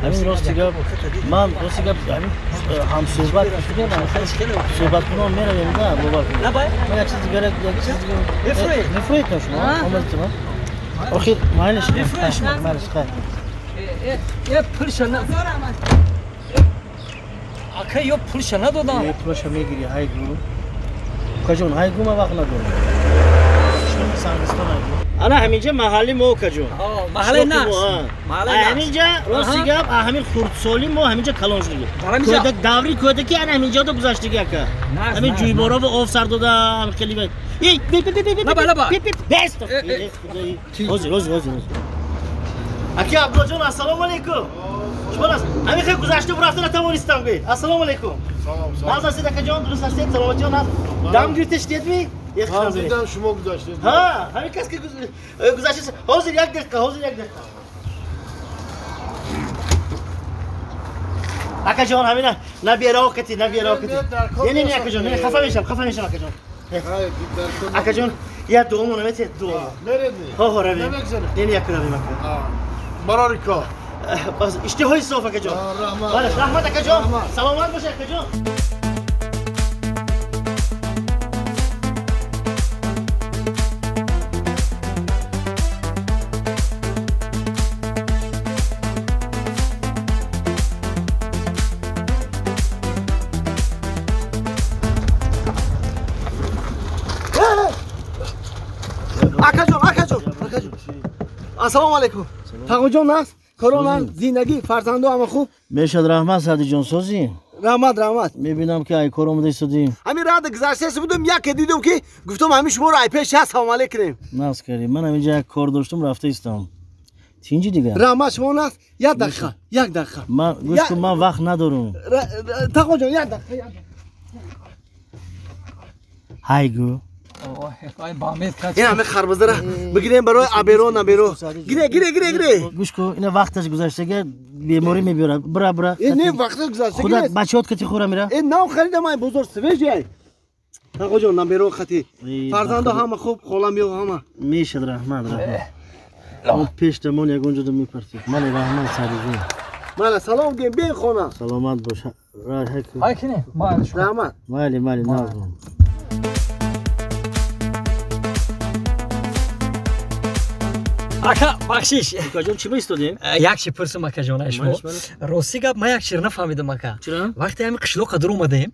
Ҳамин рости гап, ман рости гап ҳамин ҳамсӯҳбат шудем, суҳбат кунон меравем, да, бовар кунед. Ман як чиз дигар, як чиз дигар. Мефурӯед шумо? Омадед шумо? Охир, майлиш, майлиш, хай. Э, пулша на. Ака, ё пулша надодам. Э, пулша мегири, ҳай гу. Укаҷон, ҳай гу, ман вақт надорам. Сангистон ҳай гу. Ана ҳаминҷа маҳалли мо, укаҷон. Маҳаллаи нақс. Ҳаминҷа рости гап, ҳамин хурдсолӣ мо ҳаминҷа калон шудагӣ. Кӯдак, даври кӯдакӣ ана ҳаминҷода гузаштагӣ, ака. Ҳамин ҷӯйборову об сар дода, хеле. Эй, Лаба, лаба. Бест. Ҳозир, ҳозир, ҳозир. Аки Абдуллоҷон, ассалому алайкум. Шумо аст? Ҳамин хел гузашта рафта натавонистам гӯед. Ассалому алайкум. Салом, салом. Нағз ҳастед, акаҷон, дуруст ҳастед, саломатиён аст. Дам гирифта шудедми? Дидам шумо гузаштед. Ҳа, ҳамин кас ки гузашта. Ҳозир як дақиқа, ҳозир як дақиқа. Акаҷон, ҳамина набераокати, набераокати. Не, не, не, акаҷон, не, хафа мешам, хафа мешам, акаҷон. Акаҷон, як дуомо наметиҳед, дуо. Мередни? Ҳо, ҳо, равем. Не, не, як равем, ака. Барори кор. Иштиҳои соф, акаҷон. Раҳмат. Раҳмат, акаҷон. Саломат бошед, акаҷон. Акаҷон, акаҷон, акаҷон. Ассалому алайкум. Тағоҷон аст? Корона, зиндагӣ, фарзандо ҳама хуб? Мешад, раҳмат, Садиҷон, созӣ? Раҳмат, раҳмат. Мебинам ки ай кор омада истодӣ. Ҳамин рада гузаштаст будам, яке дидам ки гуфтам ҳамин шуморо ай пеш ҳаст салом алейк кунем. Нағз кардӣ. Ман ҳаминҷа як кор доштам, рафта истам. Тинҷи дигар? Раҳмат, шумо нағз? Як дақиқа, як дақиқа. Ман гӯш кун, ман вақт надорам. Тағоҷон, як дақиқа, як дақиқа. Ҳай гӯ. Ин ҳама харбузаро бигирем барои аберо, наберо. Гире, гире, гире, гире. Гӯш кун, ина вақташ гузаштага, беморӣ мебиёрад. Бира, бира. Э, не, вақташ гузаштага. Худат бачаҳот кати хӯра мира. Э, нав харидам ай бозор, свежий ай. Тағоҷон, наберо хати. Фарзандо ҳама хуб, холам ё ҳама. Мешад, раҳмат, раҳмат. Мо пештамон ягон ҷода мепартем. Мане раҳмат, Садиҷон. Мана салом гем, бен хона. Саломат бош. Ҳай кине, майли шумо. Раҳмат. Майли, майли, нағз. Ака, бахшиш. Акаҷон, чӣ баистодем? Як чи пурсам, акаҷон, ай шумо. Рости гап, ман як чиро нафаҳмидам, ака. Вақте ҳамин қишлоқа дур омадем,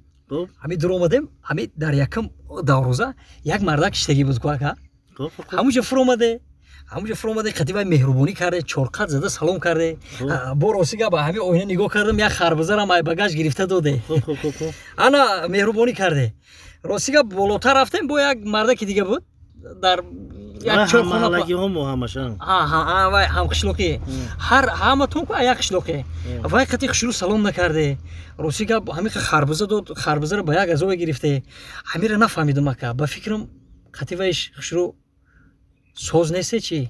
ҳамин дур омадем, ҳамин дар якум даврӯза як мардак иштагӣ буд ку, ака. Ҳамунҷо фуромаде, ҳамунҷо фуромаде, қати вай меҳрубонӣ карде, чорқат зада салом карде. Бо рости гап, ҳамин оина нигоҳ кардам, як харбузарам ай багаж гирифта доде. Ана меҳрубонӣ карде. Рости гап, болотар рафтем, бо як мардаки дига буд дар як чорхона. Маҳаллагиҳо мо ҳамаша. Ҳа, вай ҳамқишлоқӣ. Ҳар ҳаматон ку як қишлоқе. Вай қати хушрӯ салом накарде. Рости гап, ҳамин харбуза дод, харбузаро ба як азобе гирифте. Ҳаминро нафаҳмидам, ака. Ба фикрам қати вайш хушрӯ соз несте чӣ?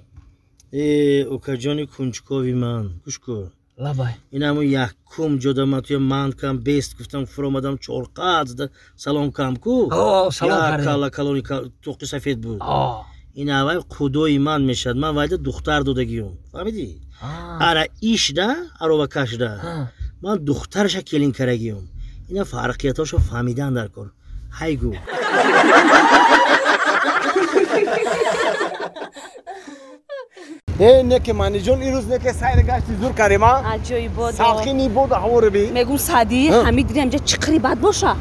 Э, укаҷони кунҷкови ман, гӯш кун. Лабай. Ин ҳамун якум ҷода ман туя ман кам бест гуфтам, фуромадам, чорқат зада салом кам ку. Салом Як кардем. калла калони тоқи сафед буд. Ин аввал худои ман мешавад. Ман вайда духтар додагиём. Фаҳмидӣ? Ара ишда, аровакашда. Ман духтарша келин карагиём. Ина фарқиятҳошо фаҳмидан дар кор. Ҳай гӯ. Э, неке Маниҷон, ирӯз неке сайр гашти зур кардем, а? Аҷоиб. Салқини боду ҳаворо би. Мегум, Садӣ, ҳамин дири ҳамҷа чиқири бад боша.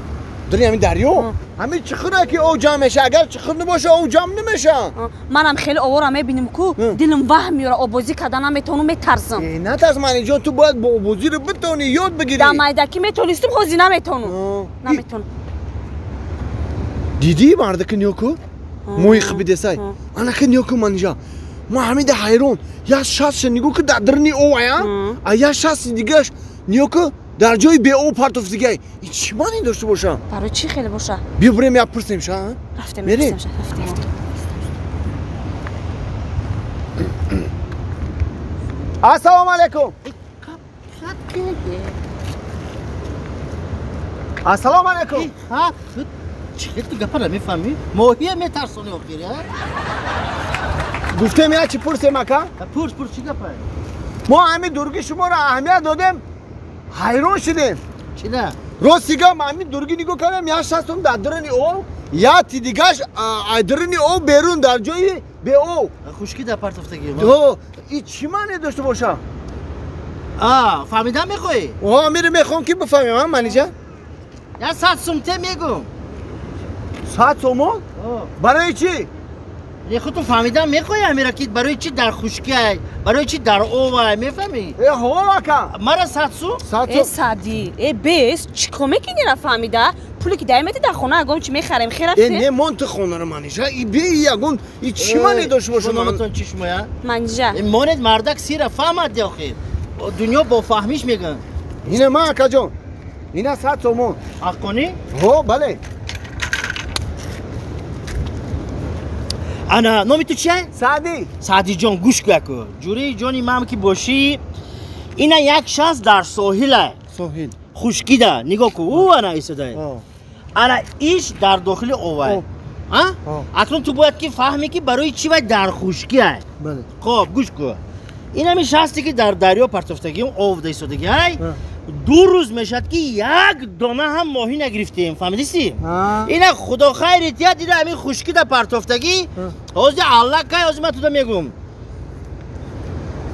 Дири ҳамин дарё? Ҳамин чиқире ки об ҷамъ меша, агар чиқир набоша, об ҷамъ намеша. Манам хеле овора мебинем ку, дилам ваҳм меёра, обозӣ карда наметавонам, метарсам. Э, натарс, Маниҷон, ту бояд бо обозиро битонӣ, ёд бигирӣ. Дар майдакӣ метонистам, ҳозир наметавонам. Наметавонам. Дидӣ мардаки ниё ку? Моҳи хибидесай. Анаки ниё ку, Маниҷон. Ман ҳамида ҳайрон. Як шастша нигоҳ ку, дар даруни об ая, а як шасти дигааш нигоҳ ку, дар ҷои беоб партофт дигай. Ин чӣ маъне дошта боша? Барои чӣ хеле боша? Биё бирем, як пурсем ша, а? Рафтем, Мерем? рафтем. Ассалому алайкум. Ассалому алайкум. Ҳа, чӣ хел ту гапа намефаҳмӣ? Моҳия метарсонӣ охир, а? Гуфтем як чи пурсем, ака? Пурс, пурс, чӣ гапа? Мо ҳамин дурги шуморо аҳамият додем, ҳайрон шудем. Чина? Рости гап, ҳамин дурги нигоҳ кардам, як шастум дар даруни об, як дигаш аз даруни об берун дар ҷои беоб. Хушки дар партофтагӣ. И чӣ маъне дошта бошам? Фаҳмидан мехоҳӣ? О, миро мехоҳам ки бифаҳмем, Манижа. Я 100 сум те мегӯм. 100 сомон? Барои чӣ? Не, худтон фаҳмидан мехоҳӣ, амира, ки барои чӣ дар хушкиай, барои чӣ дар овай, мефаҳмӣ? Э, ҳо, ака. Мара 100 сум? Э, Саъдӣ, э, бес, чӣ кор мекунӣ ра фаҳмида? Пуле ки дай мети дар хона ягон чӣ мехарем, хер рафтем. Э, не, мон ту хонаро, Манижа, и бе ягон, и чӣ маъне дошта бошад? Номатон чӣ шумоя? Манижа. Монед мардак сира фаҳмад охир. Дунё бо фаҳмиш мегӯянд. Ина ма, акаҷон. Ина 100 сомон. Ҳаққонӣ? Ҳо, бале. Ана, номи ту чия? Саъдӣ. Саъдиҷон, гӯш кӯ яку. Ҷураи ҷони ман ки бошӣ, ина як шахс дар соҳила. Соҳил. Хушкида, нигоҳ кӯ, ӯ ана истода. Ана иш дар дохили овай. А? Акнун ту бояд ки фаҳмӣ ки барои чӣ вай дар хушкиай. Бале. Хоб, гӯш кӯ. Ин ҳамин шахсе ки дар дарё партофтагиам, ов истодагӣ, ай? 2 рӯз мешавад ки як дона ҳам моҳӣ нагирифтем, фаҳмидисӣ? Ина худо хайри тия дида ҳамин хушкида партофтагӣ, ҳозир аллакай, ҳозир ман туда мегӯм.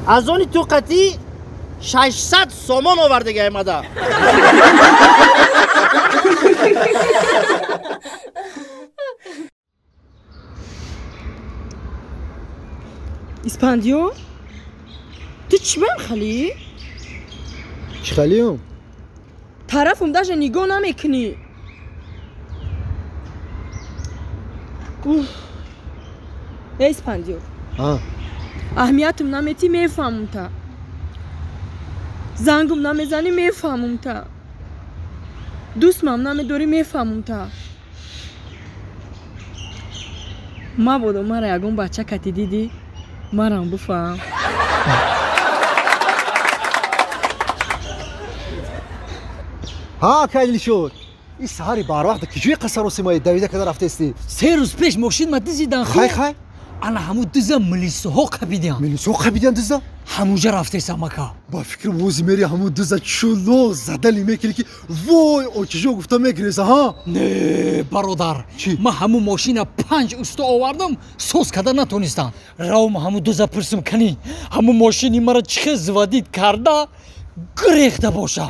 Аз они ту қатӣ 600 сомон овардагӣ аймада. Испандиё? Ту чӣ бам хали? Чӣ халиём? Тарафум даже нигоҳ намекунӣ. Эй, Испандиёр. Аҳамиятум наметӣ, мефаҳмум та. Зангум намезанӣ, мефаҳмум та. Дӯстмам намедорӣ, мефаҳмум та. Мабодо мара ягон бача кати дидӣ, марам бифаҳм. Ҳа, кайли шуд. Ин саҳари барвақт киҷои қасаросимои давида када рафтести? 3 рӯз пеш мошин ма дизидан ху. Хай, хай. Ана ҳаму диза милисҳо қабидиан. Милисҳо қабидиан диза? Ҳамуҷа рафтесам, ака. Ба фикр вози мери ҳаму диза чуло задали мекунӣ ки вой очижо гуфта мегиреза, ҳа? Не, бародар. Ма ҳаму мошина 5 уста овардам, соз када натонистам. Равм ҳаму диза пурсим кани. Ҳаму мошини мара чӣ хел заводид карда, гирехта боша.